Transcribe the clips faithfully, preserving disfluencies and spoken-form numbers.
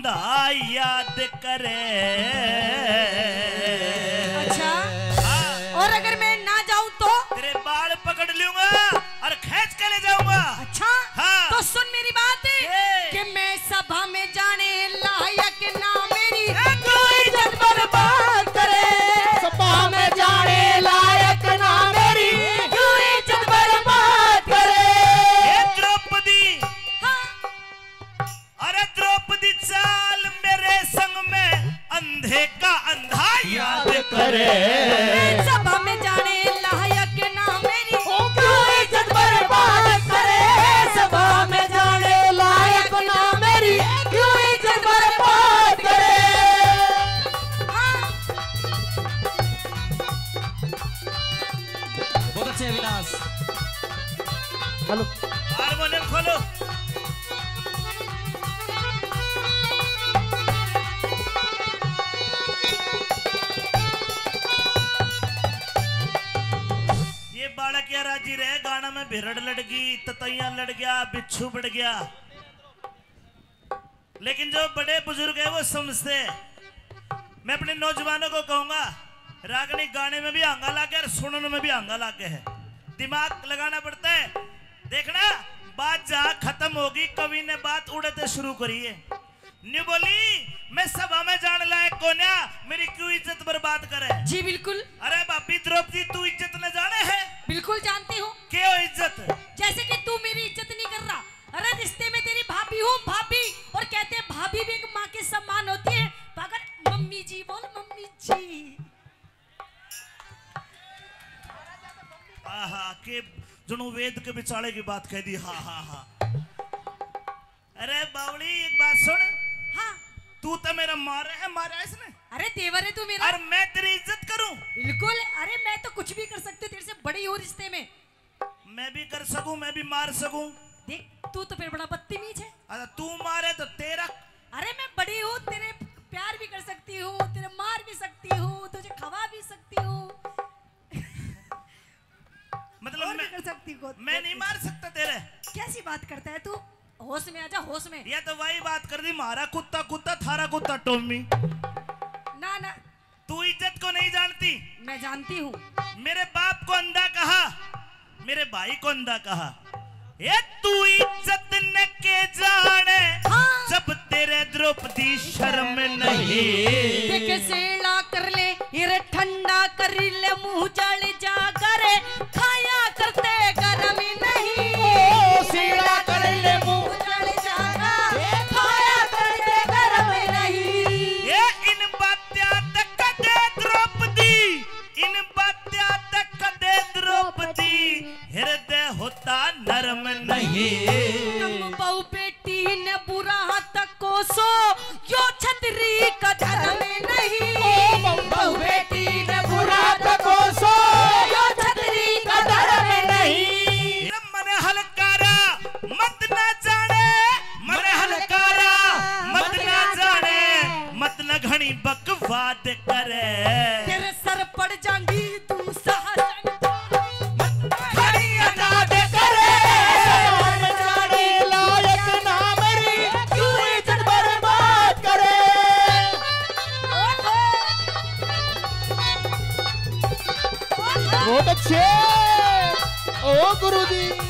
दा याद करे। अच्छा? हाँ। और अगर मैं ना जाऊं तो? तेरे बाल पकड़ लूंगा और खींच के ले जाऊंगा। अच्छा? हाँ। तो सुन मेरी बात, ये। कि मैं सभा में जाने लायक ना मेरी, ए, क्यों इज्जत बर्बाद करे? सभा में जाने लायक ना मेरी, क्यों इज्जत बर्बाद करे? ए द्रौपदी। हाँ। अरे द्रौपदी, चाल मेरे संग में, अंधे का अंधा याद करे। सभा में जाने लायक ना मेरी, क्यों इज्जत बर्बाद करे। सभा में जाने लायक ना मेरी, क्यों इज्जत बर्बाद करे। हाँ। बहुत अच्छे अविनाश। हेलो। हारमोनियम खोलो। ये बालक या राजी रहे, गाना में भिरड़ लड़ गई, ततैया लड़ गया, बिच्छू बड़ गया। लेकिन जो बड़े बुजुर्ग हैं, वो समझते हैं। मैं अपने नौजवानों को कहूंगा, रागनी गाने में भी आंगा लागे और सुनने में भी आंगा लागे है। दिमाग लगाना पड़ता है। देखना, बात जहां खत्म होगी, कवि ने बात उड़े ते शुरू करी है। न्यू बोली, "मैं सभा में जान लायक कोन्या, मेरी क्यों इज्जत बर्बाद करे?" जी बिल्कुल। अरे भाभी द्रौपदी, तू इज्जत न जाने है? बिल्कुल जानती हूँ। क्यों इज्जत? जैसे कि तू मेरी इज्जत नहीं कर रहा। अरे रिश्ते में तेरी भाभी हूँ, भाभी, और कहते हैं भाभी भी एक माँ के समान होती है। पागल, मम्मी जी बोल, मम्मी जी। आहा, के जणु वेद के बिचाले की बात कह दी। हा, हा, हा। अरे बावली, एक बात सुन। हाँ। तू तो मेरा मारे है, मारा इसने। अरे देवर है तू मेरा। और मैं तेरी इज्जत करूं? बिल्कुल। अरे मैं तो कुछ भी कर सकती हूँ, तेरे से बड़ी हूँ रिश्ते में। मैं भी कर सकूं, मैं भी मार सकूं। देख, तू तो फिर बड़ा बदतमीज है। अरे तू मारे तो तेरा। अरे मैं बड़ी हूँ, तेरे प्यार भी कर सकती हूँ, तेरे मार भी सकती हूँ, तुझे खवा भी सकती हूँ। मतलब और मैं, भी कर सकती हूँ। मैं नहीं मार सकता तेरे। कैसी बात करता है तू? होश में आजा, होश में। ये तो वही बात कर दी, मारा कुत्ता कुत्ता, थारा कुत्ता टॉमी। ना, ना। तू इज्जत को नहीं जानती। मैं जानती हूँ। मेरे बाप को अंधा कहा, मेरे भाई को अंधा कहा। ए तू इज्जत न के जाने, हाँ। जब तेरे द्रौपदी शर्म नहीं। देख सेला कर ले, ये रे ठंडा कर ले, मुंह जल जागा रे, खाया करते गरम नहीं। ओ सेला कर ले, मुंह जल जागा, खाया करते गरम नहीं। ए इन बात्या तक कदे द्रौपदी, इन बात्या तक कदे द्रौपदी, हृदय होता नरम नहीं। तुम बहु बेटी ने बुरा तक कोसो, यो छतरी का धर्म नहीं। ओ बहु बेटी ने बुरा तक कोसो, यो छतरी का धर्म नहीं। मन हलकारा मत ना जाने, मन हलकारा मत ना जाने, मत ना घणी बकवाद करे। तेरे सर पड़ जाएंगी तू सहसन। खड़ी अनाज करे। जाने लायक ना मेरी, क्यों इज्जत बर्बाद करे? बहुत अच्छे। ओ गुरु जी। ओ।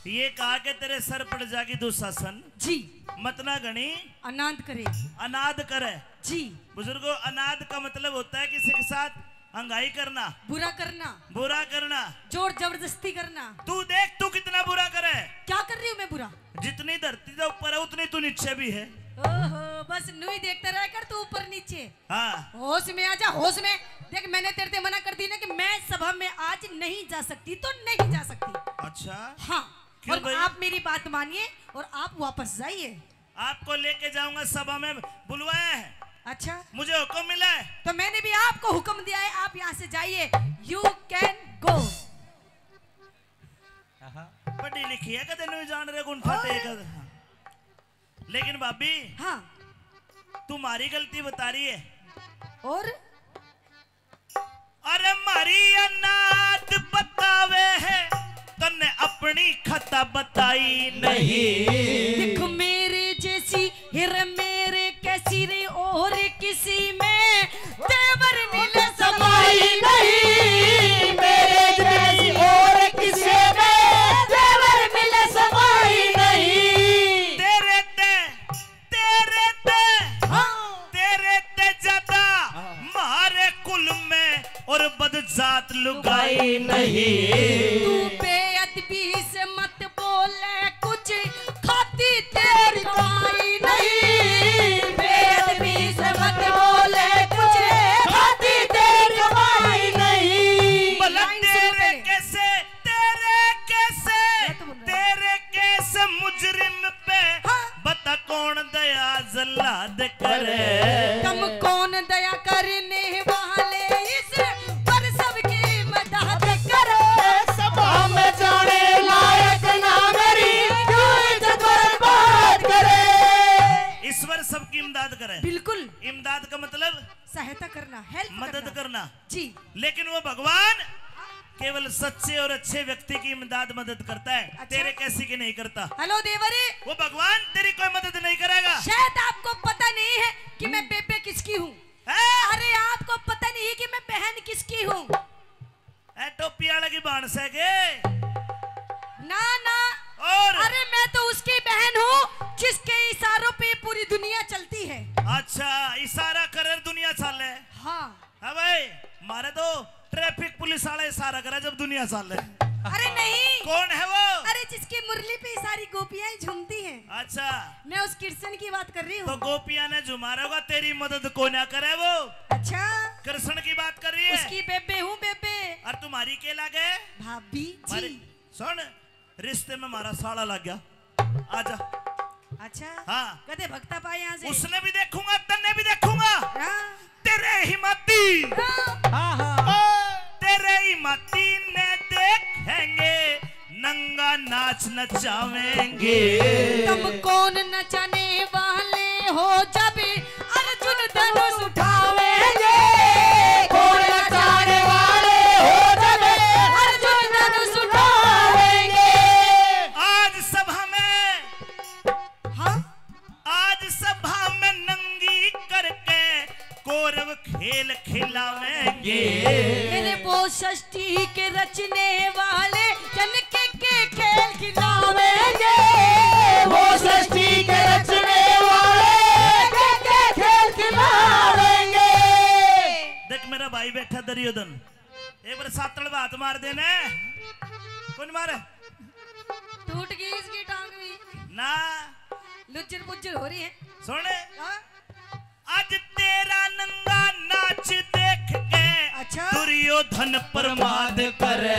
ये कहा के तेरे सर पड़ जागी दुशासन। जी। मत ना घणी अनाद करे। अनाद करे। जी। बुजुर्गो, अनाद का मतलब होता है किसी के साथ अंगाई करना, बुरा करना। बुरा करना। जोर जबरदस्ती करना। तू देख, तू कितना बुरा करे। क्या कर रही हूँ मैं बुरा? जितनी धरती के ऊपर है, उतनी तू नीचे भी है। ओहो, बस न्यू ही देखते रह कर तू ऊपर नीचे। हाँ। होश में आ जा, होश में। देख, मैंने तेरे से मना कर दी ना कि मैं सभा में आज नहीं जा सकती, तो नहीं जा सकती। अच्छा। हाँ। क्यों और भाई? आप मेरी बात मानिए और आप वापस जाइए। आपको लेके जाऊंगा, सभा में बुलवाया है। अच्छा। मुझे हुक्म मिला है। तो मैंने भी आपको हुक्म दिया है, आप यहाँ से जाइए। You can go। आहा। पढ़ी लिखी है, कदे नहीं जान रहे गुण फाटे हाँ। कद। लेकिन भाभी, हाँ। तू म्हारी गलती बता रही है। और? अरे म्हारी अनाथ बतावे है, तन्ने अपनी खता बताई नहीं। देख मेरे जैसी, रे मेरे कैसी रे, और किसी में देवर मिले समाई नहीं। मेरे जैसी और किसी में देवर मिले समाई नहीं। तेरे ते, तेरे ते, हाँ। तेरे ते ज्यादा, हाँ। म्हारे कुल में और बदजात लुगाई नहीं। तू बेअदबी से मत बोले कुछ, खाती तेरी कमाई नहीं। बेअदबी से मत बोले कुछ, खाती तेरी कमाई नहीं। भला लाइन सुनो तेरे पहले। कैसे, तेरे कैसे, मैं तो बोल रहा हूँ। तेरे कैसे मुजरिम पे, हाँ। बता कौन दया जल्लाद करे। तुम कौन दया करने वाले, इस पर सबकी मदद करो। सभा में जाने लायक ना मेरी, क्यों इज्जत बर्बाद करे। ईश्वर सबकी इमदाद करे। बिल्कुल। इमदाद का मतलब? सहायता करना, हेल्प मदद करना। करना। जी। लेकिन वो भगवान केवल सच्चे और अच्छे व्यक्ति की इमदाद मदद करता है, अच्छा। तेरे कैसी की नहीं करता। हेलो देवरी। वो भगवान तेरी कोई मदद नहीं करेगा। शायद आपको पता नहीं है कि मैं बेबे किसकी हूँ। हैं? अरे आपको पता नहीं कि मैं बहन किसकी हूँ। ए टोपी वाले की भाण से के? ना ना। और? अरे मैं तो उसकी बहन हूँ जिसके इशारों पे पूरी दुनिया चलती है। अच्छा, इशारा करे दुनिया चाले। हाँ। हाँ भाई, मारे तो ट्रैफिक पुलिस वाला इशारा करे जब दुनिया चाले। अरे नहीं। कौन है वो? अरे जिसकी मुरली पे सारी गोपियां ही झूमती हैं। अच्छा। मैं उस कृष्ण की बात कर रही हूँ। तो गोपियां ने झुमा रहा होगा, तेरी मदद कोन्या करे वो। अच्छा। कृष्ण की बात कर रही है। उसकी बेबे हूँ, बेबे। और तुम्हारी के लागे? भाभी जी। मारे, सुन, रिश्ते में हमारा साला लग गया। आजा। अच्छा। हाँ। कदे भक्ता पाए यहाँ से। उसने भी देखूंगा, तन्ने भी देखूंगा। हाँ। तेरे ही माती। हाँ। हाँ, हाँ। तेरे ही माती ने देखेंगे, नंगा नाच नचावेंगे। तुम कौन नचाने वाले हो जब अर्जुन धनुष उठावेंगे? कौन नचाने वाले हो जब अर्जुन धनुष उठावेंगे? आज सभा में, हाँ? आज सभा में नंगी करके कौरव खेल खिलावेंगे। मेरे वो सृष्टि के रचने वाले जन के, के खेल खिलावेंगे। वो सृष्टि के रचने वाले के, के खेल खिलावेंगे। देख मेरा भाई बैठा दुर्योधन, एक बार सातड़ में हाथ मार देने। कौन मारे? टूट गई इसकी टांग भी। ना। लुज्जर पुज्जर हो रही है। सुन। हाँ? आज तेरा नंगा नाच देख के, अच्छा। दुर्योधन प्रमाद करे।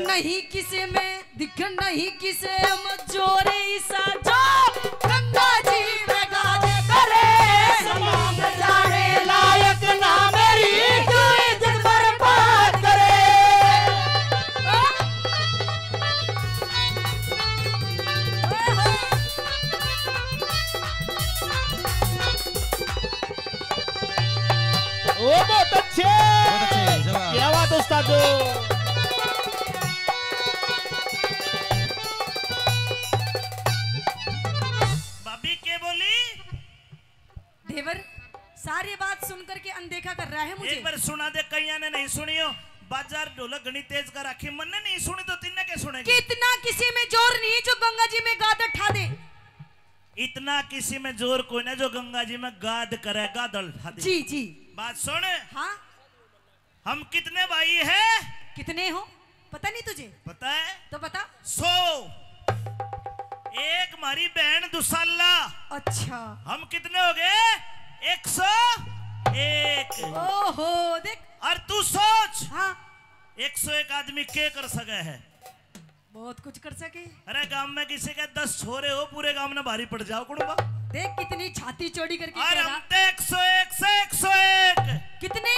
नहीं किसे में दिख नहीं किसे में जोर ऐसा जो गंगा जी में गाज करे। सभा में जाने लायक ना मेरी, क्यों इज्जत बर्बाद करे। ओ, बहुत अच्छे। बहुत अच्छे, जवाब। क्या बात उस्तादो। भाभी के बोली? देवर, सारी बात सुन करके अनदेखा कर रहा है मुझे। एक बार सुना दे, कईया ने नहीं सुनी हो। बाजार ढोलक घणी तेज कर रखी, मन्ने नहीं सुनी तो तिन्ने के सुनेगी? कि इतना किसी में जोर नहीं जो गंगा जी में गाद ठा दे। इतना किसी में जोर कोई ना जो गंगा जी में गाद करे, गादल ठा दे। जी, जी। बात सुन। हाँ। हम कितने भाई हैं? कितने हो? पता नहीं तुझे? पता है। तो बता। सौ। एक हमारी बहन दुसाला। अच्छा। हम कितने हो गए? एक सौ एक। ओहो, देख। और तू सोच। हाँ। एक सौ एक आदमी के कर सके है? बहुत कुछ कर सके। अरे, गांव में किसी के दस छोरे हो, पूरे गांव में भारी पड़ जाओ कुड़ुम्बा। देख, कितनी छाती चौड़ी करके और कह रहा। हम तो एक सौ एक से एक सौ एक। कितने?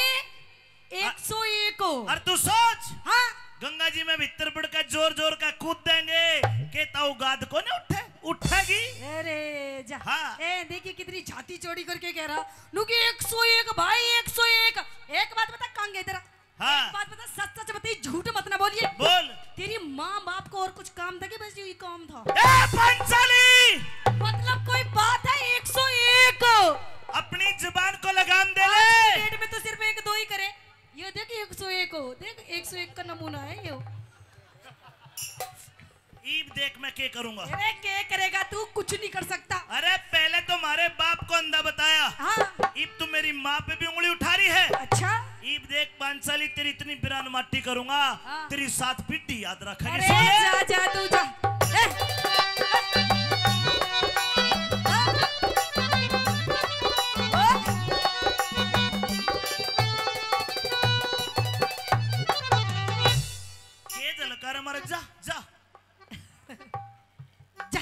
एक सौ एक हो। और तू सोच। हाँ। गंगा जी में भीतर बुड़ के जोर जोर का कूद देंगे, के ताऊ गाद को नहीं उठे, उठेगी। अरे। हाँ। ए, देखिए कितनी छाती चौड़ी करके कह रहा, नु कि एक सौ एक भाई, एक सौ एक। एक बात बता, कांगे इधर आ। हाँ। एक बात बता, सच सच बताइए, झूठ मत ना बोलिए। बोल। तेरी माँ बाप को और कुछ काम था कि बस यही काम था? ए, पांचाली! मतलब कोई बात है, एक सौ एक। अपनी जुबान को लगाम दे ले। आज की date में तो सिर्फ एक दो ही करे। ये देख, एक सौ एक हो, देख, एक सौ एक का नमूना है ये। ईब देख मैं के करूंगा। अरे के करेगा तू, कुछ नहीं कर सकता। अरे पहले तो हमारे बाप को अंधा बताया। हाँ। ईब तू मेरी माँ पे भी उंगली उठा रही है। अच्छा। ईब देख पांचाली, तेरी इतनी बिरान माटी करूंगा, हाँ। तेरी सात पीढ़ी याद रखेगी। अरे सुन ले। जा, जा तू जा। ए, ए, हाँ? ओ? के झलकार मारे, जा, जा। जा।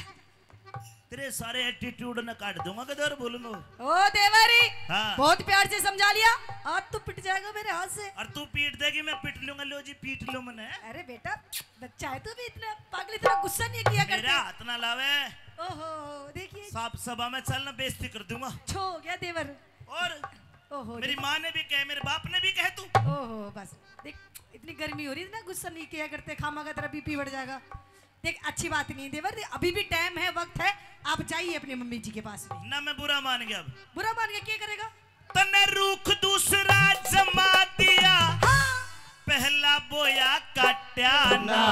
तेरे सारे attitude न काट दूंगा, कदर बोलूंगा। ओ देवरी, हाँ। बहुत प्यार से समझा लिया, आज तू पिट जाएगा मेरे हाथ से। और तू पीट देगी, मैं पिट लूंगा। लो जी, पीट लो मने। अरे बेटा, बच्चा है तू भी, इतना पागल, इतना गुस्सा नहीं किया करते। मेरा हाथ ना लावे। ओहो, देखिए। साफ सभा में चल ना, बेइज्जती कर दूंगा। छो हो गया देवर। और ओहो, मेरी देखिए। माँ ने भी कहे, मेरे बाप ने भी कहे तू। ओहो, बस देख, इतनी गर्मी हो रही है ना, गुस्सा नहीं किया करते, खामा का तेरा बीपी बढ़ जाएगा। देख, अच्छी बात नहीं देवर, अभी भी टाइम है, वक्त है, आप जाइए अपने मम्मी जी के पास में। ना, मैं बुरा मान गया। अब बुरा मान गया, क्या करेगा? तन्ने रूख दूसरा जमा दिया, हाँ। पहला बोया काट्या ना।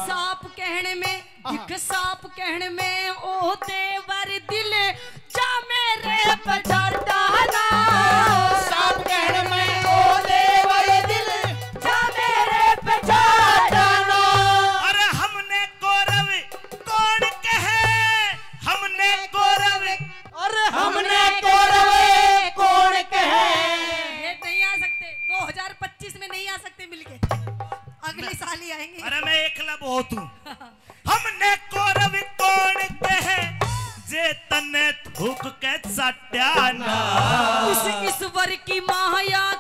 साफ कहने में, दिख साफ कहने में, ओ देवर दिल जा मेरे पे जाटा ना। साफ कहने में, ओ देवर दिल जा मेरे पे जाटा ना। अरे हमने कौरव कौन कहे, हमने कौरव। अरे हमने कौरव कौन कहे। ये नहीं आ सकते, दो हज़ार पच्चीस में नहीं आ सकते मिलके, अगले साल ही आएंगे। अरे मैं एकला बहुत हूँ। हमने कौरव कौन कहे, जे तन्ने थूक के चाट्या ना। उस ईश्वर की माया